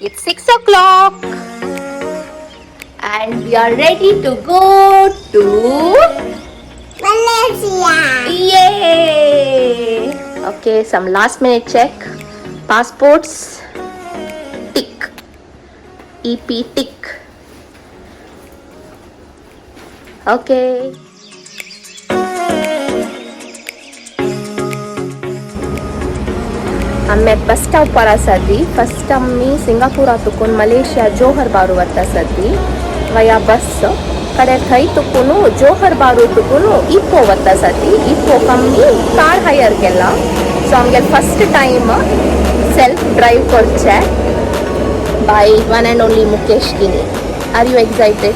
It's 6 o'clock and we are ready to go to Malaysia. Yay! Okay, some last minute check. Passports tick. EP tick. Okay. आमी बस स्टॉपार आसा ती. First आमी सिंगापूरा तुकून Malaysia Johar बारू वता आसा ती वया बस कडेन. थंय तुकून जोहर बारू तुकून इपो वता आसा ती. इपोक आमी कार हायर केला. सो आमगे फस्ट टायम सेल्फ ड्रायव्ह करचें by one and only Mukesh Kini. Are you excited?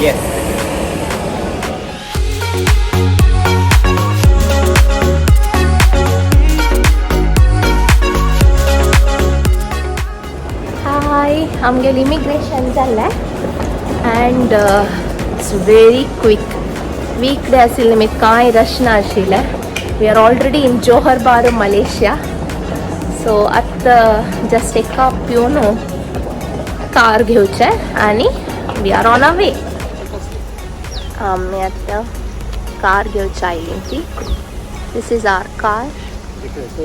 Yes. हाय, आमगेलें इमिग्रेशन जालें and it's very quick. Week day आशिल्लें निमित्त कांय रश नाशिल्लें. We are already in Johor Bahru, Malaysia. So आतां just एक cup पिवन कार घेवचें आनी we are on a way. आमी आतां कार घेवच्या आयली ती. This is our car. Okay, so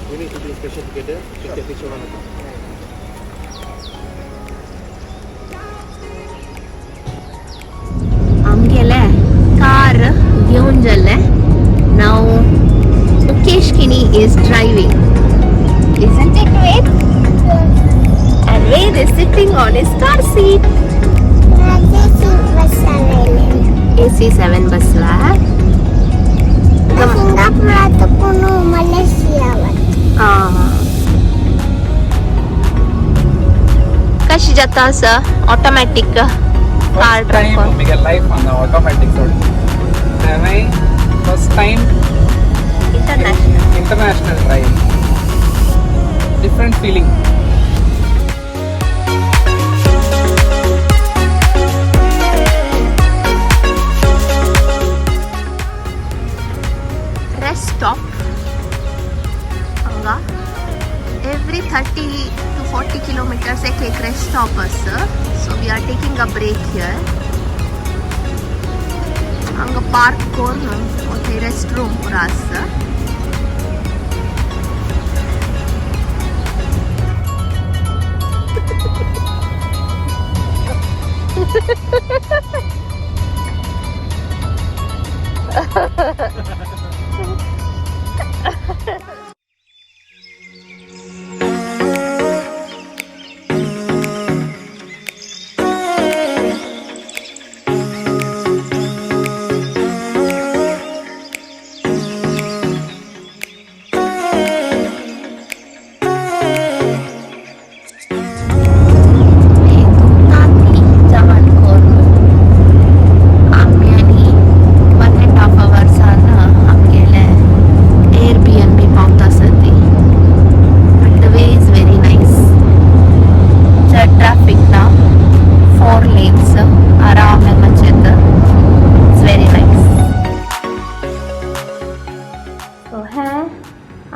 we need to do inspection together. Take the picture one. आमगेले कार घेवन जालें. Now Mukesh Kini is driving, isn't it, Ved? And Ved is sitting on his car seat. AC 7 बसला. सिंगापूरा तुकून Malaysia. कशी जाता असं automatic car First time drive. we get life on the automatic sort. And first time international international drive. Different feeling. Rest stop हांगा. Every 30 to 40 kilometers एक एक rest stop आसा. So we are taking a break here. हांगा park करून थंय rest room पुरो आसा. जेवण करून आमी आनी 1.5 अवर्सान आमगेले एअर बी एन बी पावता आसा ती. But the way is very nice. चड ट्राफीक ना, फोर लेन्स, आराम वचत. It's very nice. So हें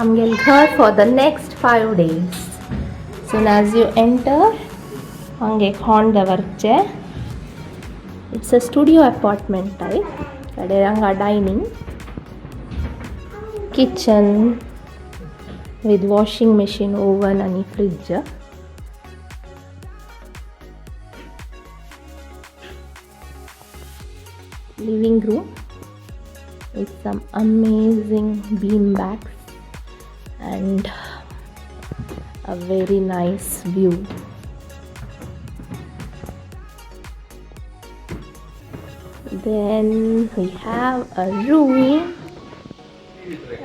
आमगेलें घर for the next 5 days. Soon as you enter, हांगा एक हॉर्न दवरचें. It's a studio apartment type. कडेर हांगा dining, kitchen with washing machine, oven आनी fridge. Living room with some amazing bean bags and a very nice view. Then we have a room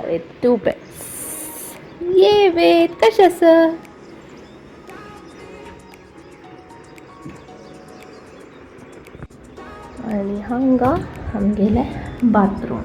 with two beds. Yay, wait, कशें आसा? आनी हांगा आमगेलें bathroom.